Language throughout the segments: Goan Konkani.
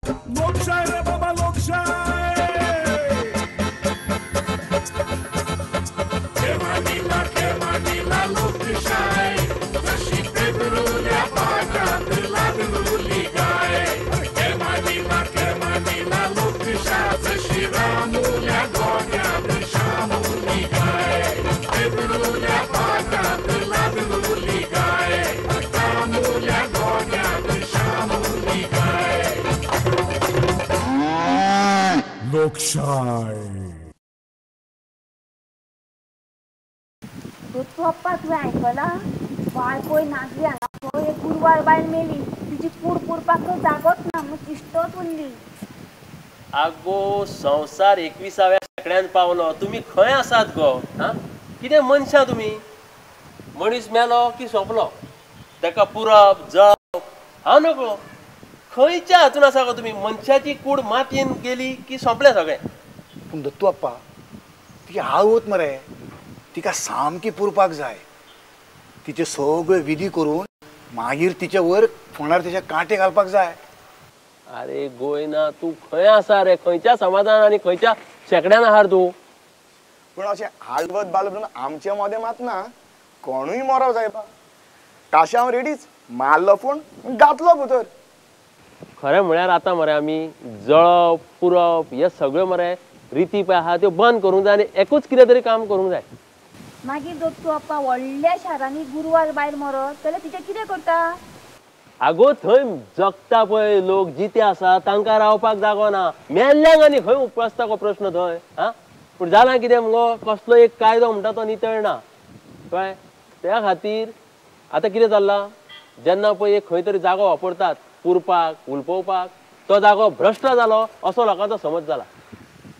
लोकशाय रे बाबा लोकशाय. लोकशाय जशी पेदरुल्या पाटात लादलुली गाय. केमानीला केमानीला लोकशाय जशी रामुल्या गोट्यात शामुली गाय. पेदरुल्या पाटात लादलुली गाय. रामुल्या गोट्यात शामुली गाय. लोकशाय. दत्तू अप्पा तुवें आयकलां? वाळपय नागरी हांगा पळय एक गुरवार बायल मेली. तिची कूड पुरपाक जागोच ना म्हूण तिश्टत उरली. आगो संवसार 21व्या शेंकड्यान पावलो. तुमी खंय आसात गो? हा कितें मनशां तुमी? मनीस मेलो की सोंपलो, ताका पुरप जळप हांव नकळो. खंयच्या हातून आसा गो तुमी? मनशाची कूड मातयेन गेली की सोंपलें सगळें. पूण दत्तू अप्पा ती आवत मरे, तिका सामकी पुरपाक जाय. तिचे सगळे विधी करून मागीर तिचे वयर फोंडार तिचे कांटे घालपाक जाय. अरे गोयना तूं खंय आसा रे? खंयच्या समाधान आनी खंयच्या शेंकड्यान आहार तूं? पूण अशें आलवत बालत म्हणून आमचे मदें मात ना, कोणूय मरो जायबा. काशांव रेडीच मारलो फोन घातलो भितर. खरें म्हळ्यार आतां मरे आमी जळप पुरप हे सगळ्यो मरे रिती पळय आहा त्यो बंद करूंक जाय आनी एकूच कितें तरी काम करूंक जाय. मागीर दत्तू अप्पा व्हडल्या शारांनी गुरवार बायल मरत जाल्यार तिचें कितें करता? आगो थंय जगता पळय लोक जिते आसा तांकां रावपाक जागो ना. मेल्ल्यांक आनी खंय उप्रासता गो प्रश्न थंय? आं पूण जालां कितें मुगो, कसलो एक कायदो म्हणटा तो नितळना. कळ्ळें? त्या खातीर आतां कितें चल्लां, जेन्ना पळय एक खंय तरी जागो वापरतात पुरपाक हुलपोवपाक, तो जागो भ्रश्ट जालो असो लोकांचो समज जाला.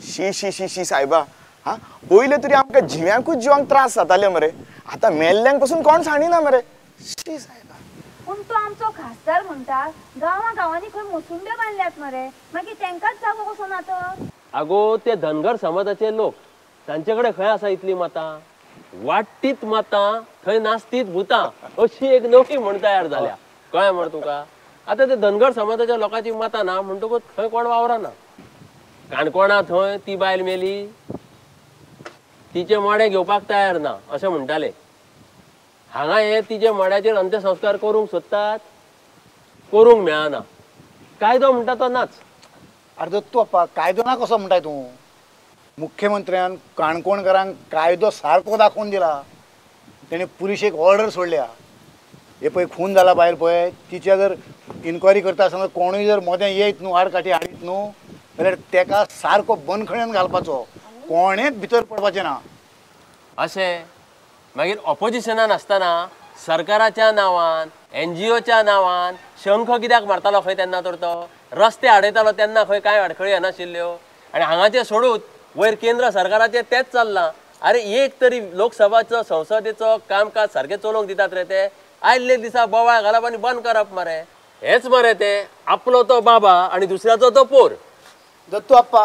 शी शी शी शी सायबा. हा पयले तरी आमकां जिव्यांकूच जिवांक त्रास जाताले मरे, आतां मेल्ल्यांक पसून कोण सांडिना मरे. शी सायबा. पूण तो आमचो खासदार म्हणटा गांवा गांवांनी खंय मसुंड्यो बांदल्यात मरे, मागीर तेंकांच जागो कसो ना तर? आगो ते धनगर समाजाचे लोक, तांचे कडेन खंय आसा इतलीं मतां? वाडटीत मतां थंय नासतीत भुतां अशी एक नवी म्हण तयार जाल्या. कळ्ळें मरे तुका? आतां ते धनगर समाजाच्या लोकांची मतां ना म्हणटकूच थंय कोण वावरना. काणकोणा थंय ती बायल मेली, तिचें मडें घेवपाक तयार ना अशें म्हणटाले. हांगा हे तिच्या मड्याचेर अंत्यसंस्कार करूंक सोदतात, करूंक मेळना. कायदो म्हणटा तो नाच. अरे दत्तू अप्पा कायदो ना कसो म्हणटाय तूं? मुख्यमंत्र्यान काणकोणकारांक कायदो सारको दाखोवन दिला. तेणें पुलिशेक ऑर्डर सोडल्या. हे पळय खून जाला बायल पळय, तिच्या जर इन्क्वायरी करता आसतना कोणूय जर मोदें येयत न्हू, आडकाठी हाडीत न्हू जाल्यार तेका सारको बंदखणीन घालपाचो, कोणेच भितर पडपाचें ना. अशें मागीर ऑपोजिशनान आसतना सरकाराच्या नांवान एनजीओच्या नांवान शंख कित्याक मारतालो खंय तेन्ना? तर तो रस्ते आडयतालो तेन्ना खंय कांय आडखळी येनाशिल्ल्यो. आनी हांगाचें सोडूच वयर केंद्र सरकाराचें तेंच चल्लां. अरे एक तरी लोकसभाचो संसदेचो कामकाज सारकें चलोवंक दितात रे ते? आयिल्ले दिसा बोवाळ घालप आनी बंद करप मरे. हेच मरे ते, आपलो तो बाबा आनी दुसऱ्याचो तो पोर. दत्तू अप्पा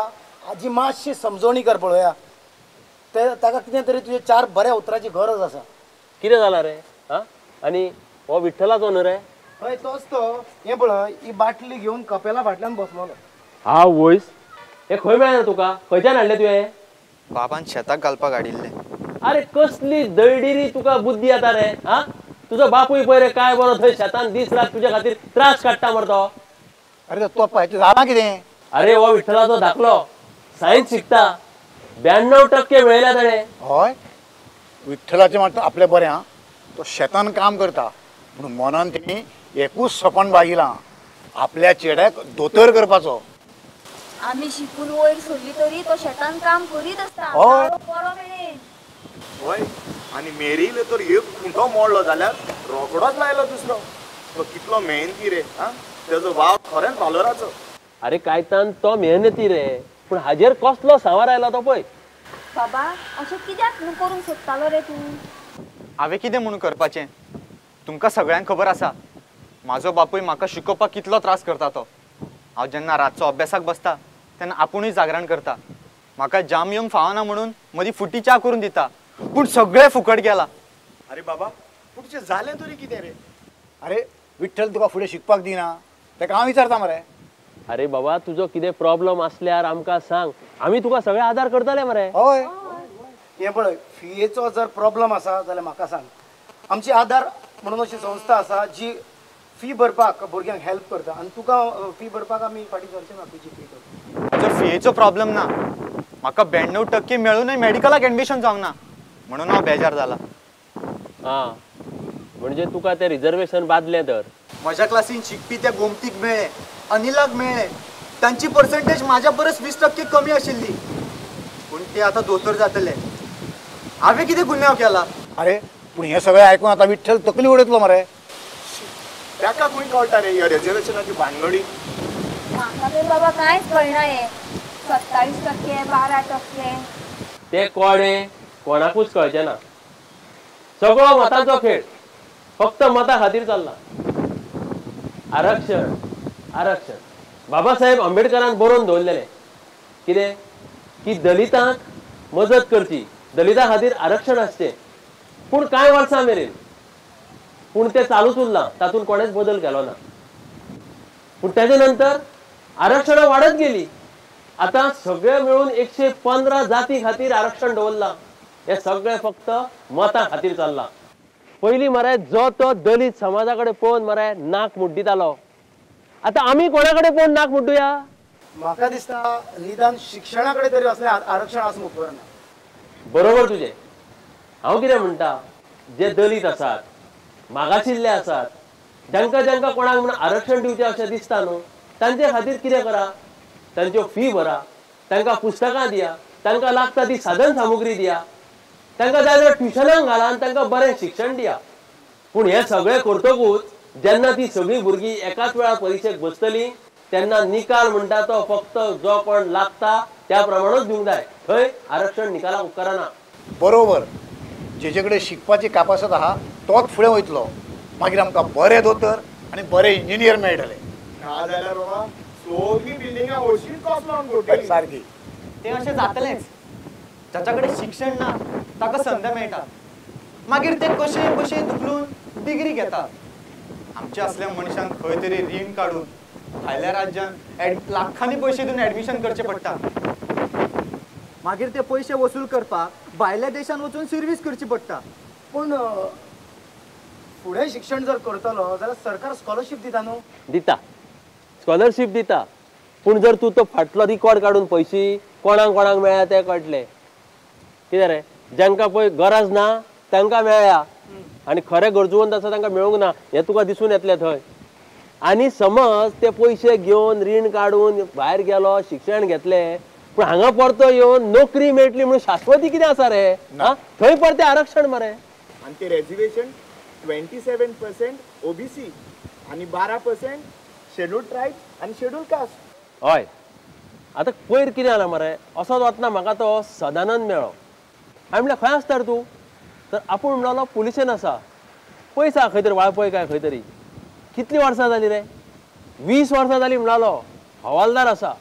आजी मातशी समजवणी कर पळोवया. ते ताका कितें तरी तुजे चार बऱ्या उतराची गरज आसा. कितें जालां रे? आं आनी हो विठ्ठलाचो न्हू रे? हय तोच तो. हें पळय ही बाटली घेवन कपेला फाटल्यान बसलोलो. हा वयस हे खंय मेळ्ळें तुका? खंयच्यान हाडलें तुवें? बाबान शेताक घालपाक हाडिल्लें. अरे कसली दळडिरी तुका बुद्धी येता रे? आं तुजो बापूय पळय रे काय बरो थंय शेतान दीस रात तुज्या खातीर त्रास काडटा मरे तो. अरे दत्तू अप्पा हेचें जालां कितें? अरे हो विठ्ठलाचो धाकलो सायन्स शिकता, 92% मेळयल्या ताणें. हय विठ्ठलाचें मात आपलें बरें आं, तो शेतान काम करता पूण मनान तेणी एकूच सपन बागिलां, आपल्या चेड्याक दोतोर करपाचो. आमी शिकून वयर सरली तरी तो शेतान काम करीत आसता. हय आनी मेरीले तर एक खुंटो मोडलो जाल्यार रोकडोच लायलो दुसरो. तो कितलो मेहनती रे. आं तेजो वाव खरेंच भालोराचो. अरे कायतान तो मेहनती रे, पूण हाजेर कसलो सांवार आयला तो पळय. बाबा अशें कित्याक न्हू करूंक सोदतालो रे तूं? हांवें कितें म्हणून करपाचें? तुमकां सगळ्यांक खबर आसा म्हाजो बापूय म्हाका शिकोवपाक कितलो त्रास करता तो. हांव जेन्ना रातचो अभ्यासाक बसता तेन्ना आपुणूय जागरण करता. म्हाका जाम येवंक फावना म्हणून मदीं फुटी च्या करून दिता, पूण सगळें फुकट गेलां. अरे बाबा पूण तुजें जालें तरी कितें रे? अरे विठ्ठल तुका फुडें शिकपाक दिना ताका हांव विचारता मरे. अरे बाबा तुजो कितें प्रॉब्लम आसल्यार आमकां सांग, आमी तुका सगळे आदार करतले मरे. हय हें पळय, फियेचो जर प्रॉब्लम आसा जाल्यार म्हाका सांग. आमची आदार म्हणून अशी संस्था आसा जी फी भरपाक भुरग्यांक हेल्प करता आनी तुका फी भरपाक आमी फाटीं सरचे ना तुजी फी. म्हजो फियेचो प्रॉब्लम ना, म्हाका 92% मेळूनय मेडिकलाक एडमिशन जावंक ना म्हणून हांव बेजार जाला. आं म्हणजे तुका तें रिजर्वेशन बादलें तर? म्हज्या क्लासीन शिकपी त्या गोमतीक मेळ्ळे, अनिलाक मेळ्ळे, तांची पर्संटेज म्हाज्या परस 20% कमी आशिल्ली, पूण ते आतां दोतोर जातले. हांवें कितें गुन्यांव केला? अरे पूण हें सगळें आयकून आतां विठ्ठल तकली उडयतलो मरे. ताका खंय कळटा रे ह्या रिजर्वेशनाची भानगडी? म्हाका तर बाबा कांयच कळना हें. 27%, 12%, ते कोणे कोणाकूच कळचें ना. सगळो मतांचो खेळ, फक्त मतां खातीर चल्ला. आरक्षण आरक्षण बाबासाहेब आंबेडकरान बरोवन दवरलेलें कितें की दलितांक मजत करची, दलितां खातीर आरक्षण आसचें, पूण कांय वर्सां मेरेन पूण तें चालूच उरलां, तातूंत कोणेच बदल केलो ना. पूण तेजे नंतर आरक्षणां वाडत गेली. आतां सगळे मेळून 115 जाती खातीर आरक्षण दवरलां. हें सगळें फक्त मतां खातीर चल्लां. पयलीं मरे जो तो दलित समाजा कडेन पळोवन मरे नाक मुड्डितालो, आतां आमी कोणा कडेन पळोवन नाक मुड्डुया? म्हाका दिसता निदान शिक्षणा कडेन तरी असलें आरक्षण आसूंक उपकारना. बरोबर तुजें. हांव कितें म्हणटा, जे दलित आसात, मागाशिल्ले आसात, जांकां जांकां कोणाक म्हणून आरक्षण दिवचें अशें दिसता न्हू, तांचे खातीर कितें करा, तांच्यो फी भरा, तांकां पुस्तकां दिया, तांकां लागता ती साधन सामुग्री दिया, तांकां जाय जाल्यार ट्युशनाक घाला आनी तांकां बरें शिक्षण दिया. पूण हें सगळें करतकूच जेन्ना ती सगळीं भुरगीं एकाच वेळार परिक्षेक बसतलीं तेन्ना निकाल म्हणटा तो फक्त जो कोण लागता त्या प्रमाणूच दिवंक जाय. थंय आरक्षण निकालाक उपकारना. बरोबर, जेजे कडेन शिकपाची कापासत आहा तोच फुडें वयतलो, मागीर आमकां बरे दोतोर आनी बरे इंजिनियर मेळटले. ना जाल्यार बाबा सगळीं बिल्डिंगां अशीच कॉस्ट लावन दवरतलीं. सारकी तें अशें जातलेंच. जाच्या कडेन शिक्षण ना ताका संद मेळटा, मागीर ते कशे कशे धुकलून डिग्री घेतात. आमच्या असल्या मनशांक खंय तरी रीण काडून भायल्या राज्यांत लाखांनी पयशे दिवन एडमिशन करचें पडटा, मागीर ते पयशे वसूल करपाक भायल्या देशांत वचून सर्वीस करची पडटा. पूण फुडें शिक्षण जर करतलो जाल्यार सरकार स्कॉलरशीप दिता न्हू? दिता, स्कॉलरशीप दिता, पूण जर तूं तो फाटलो रिकॉर्ड काडून पयशी कोणाक कोणाक मेळ्ळ्या ते कळटले. कितें रे, जांकां पळय गरज ना तांकां मेळ्ळ्या आनी खरें गरजूवंत आसा तांकां मेळूंक ना, हें तुका दिसून येतलें थंय. आनी समज ते पयशे घेवन रीण काडून भायर गेलो, शिक्षण घेतलें, पूण हांगा परतो येवन नोकरी मेळटली म्हणून शाश्वती कितें आसा रे? थंय परतें आरक्षण मरे. आनी ते रेजिवेशन 27% ओबीसी आनी 12% शेड्यूल ट्रायब्स आनी शेड्यूल कास्ट. हय, आतां पयर कितें जालां मरे, असोच वतना म्हाका तो सदानंद मेळ्ळो. हांवें म्हणलें खंय आसता रे तूं? तर आपूण म्हणलो पुलिशेन आसा, पयस आसा खंय तरी वाळपय काय खंय तरी. कितलीं वर्सां जालीं रे? 20 वर्सां जालीं म्हणालो, हवालदार आसा.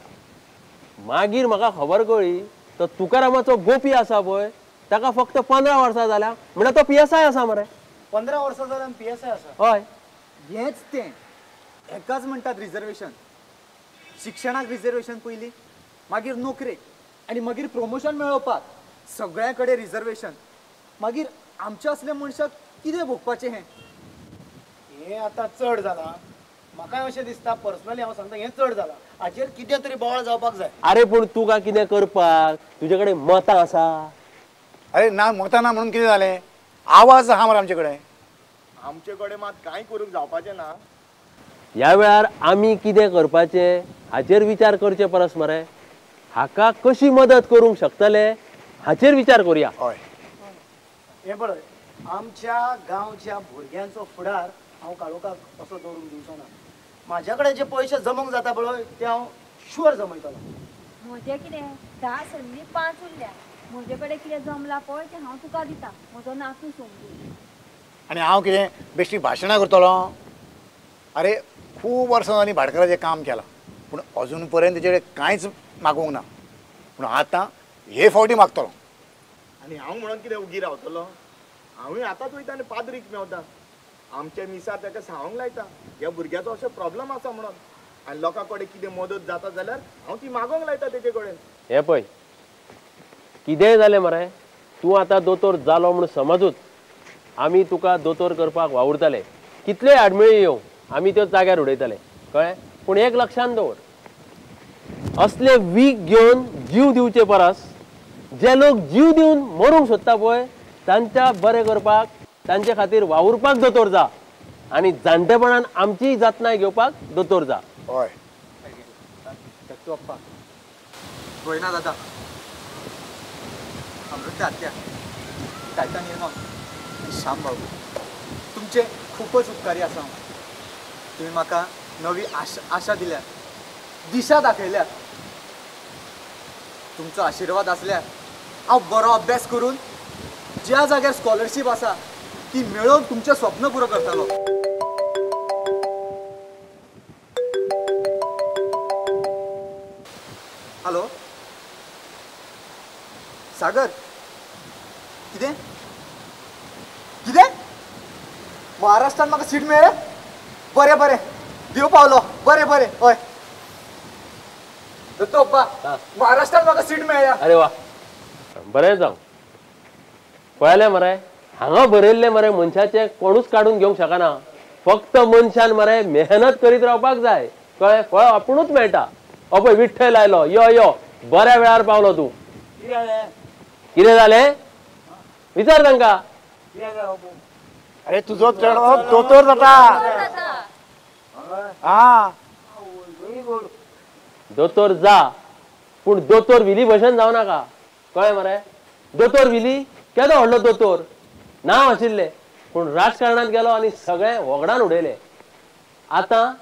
मागीर म्हाका खबर कळ्ळी तो तुकारामाचो गोपी आसा पळय, ताका फक्त 15 वर्सां जाल्या, म्हणल्यार तो PSI आसा मरे. 15 वर्सां जाल्या PSI आसा? हय. हेंच तें, हेकाच म्हणटात रिजर्वेशन. शिक्षणाक रिजर्वेशन पयलीं, मागीर नोकरेक, आनी मागीर प्रमोशन मेळोवपाक सगळ्यां कडेन रिजर्वेशन. मागीर आमच्या असल्या मनशाक कितें भोगपाचें हें? हें आतां चड जालां. म्हाकाय अशें दिसता पर्सनली हांव सांगता, हें चड जालां, हाचेर कितें तरी बोवाळ जावपाक जाय. आरे पूण तुका कितें करपाक तुजे कडेन मतां आसा? अरे ना मतां ना म्हणून कितें जालें? आवाज आहा मरे आमचे कडेन. आमचे कडेन मात कांय करूंक जावपाचें ना. ह्या वेळार आमी कितें करपाचें हाचेर विचार करचे परस मरे हाका कशी मदत करूंक शकतले हाचेर विचार करुया. हय, हें पळय, आमच्या गांवच्या भुरग्यांचो फुडार हांव काळोखाक असो दवरूंक दिवचो ना. म्हाज्या कडेन जे पयशे जमोंक जाता पळय ते हांव शुअर जमयतलो. म्हजें कितें 10 सरली 5 उरल्या, म्हजे कडेन कितें जमलां पळय तें हांव तुका दिता, म्हजो नातू समजून. आनी हांव कितें बेश्टी भाशणां करतलो? अरे खूब वर्सां जालीं भाटकाराचें काम केलां, पूण अजून पर्यंत तेजे कडेन कांयच मागूंक ना, पूण आतां हे फावटी मागतलो. आनी हांव म्हणून कितें उगी रावतलो? हांवूय आतांच वयता आनी पाद्रीक मेवता, आमच्या मिसार ताका सांगूंक लायता ह्या भुरग्याचो असो प्रॉब्लम आसा म्हणून. आनी लोकां कडेन कितें मदत जाता जाल्यार हांव ती मागोंक लायता तेजे कडेन. हें पळय कितेंय जालें मरे, तूं आतां दोतोर जालो म्हूण समजूच आमी तुका दोतोर करपाक वावुरताले. कितल्योय आडमेळी येवं आमी त्यो जाग्यार उडयताले, कळ्ळें? पूण एक लक्षांत दवर, असले वीख घेवन जीव दिवचे परस जे लोक जीव दिवन मरूंक सोदता पळय तांच्या बरें करपाक, तांचे खातीर वावुरपाक दोतोर जा आनी जाणटेपणान आमचीय जातनाय घेवपाक दोतोर जा. हय दत्तू अप्पा, गोयना दादा, अमृता आत्या, टायटन निर्मा आनी श्याम बाबू, तुमचे खूपच उपकारी आसा हांव. तुमी म्हाका नवी आशा दिल्या, दिशा दाखयल्या. तुमचो आशिर्वाद आसल्यार हांव बरो अभ्यास करून ज्या जाग्यार स्कॉलरशीप आसा ती मेळोवन तुमचें स्वप्न पुरो करतलो. हॅलो सागर, कितें कितें महाराष्ट्रान म्हाका सीट मेळ्ळें? बरें बरें, देव पावलो. बरें बरें, हय दत्तू अप्पा, महाराष्ट्रान म्हाका सीट मेळ्ळ्या. अरे वा, बरें जावं. पळयलें मरे, हांगा बरयल्लें मरे मनशाचें कोणूच काडून घेवंक शकना. फक्त मनशान मरे मेहनत करीत रावपाक जाय, कळ्ळें? फळ आपुणूच मेळटा. हो पळय विठ्ठल आयलो, यो यो, बऱ्या वेळार पावलो तूं. कितें जालें विचार तांकां. अरे तुजो चेडो दोतोर जाता. हा दोतोर जा, पूण दोतोर विली भशेन जावं नाका, कळ्ळें मरे? दोतोर विली केदो व्हडलो दोतोर, नांव आशिल्लें, पूण राजकारणांत गेलो आनी सगळें वगडान उडयलें. आतां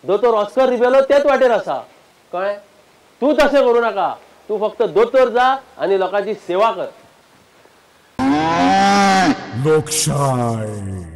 दोतोर ऑस्कर रिबेलो तेच वाटेर आसा, कळ्ळें? तूं तशें करूं नाका, तूं फक्त दोतोर जा आनी लोकांची सेवा कर. लोकशाय.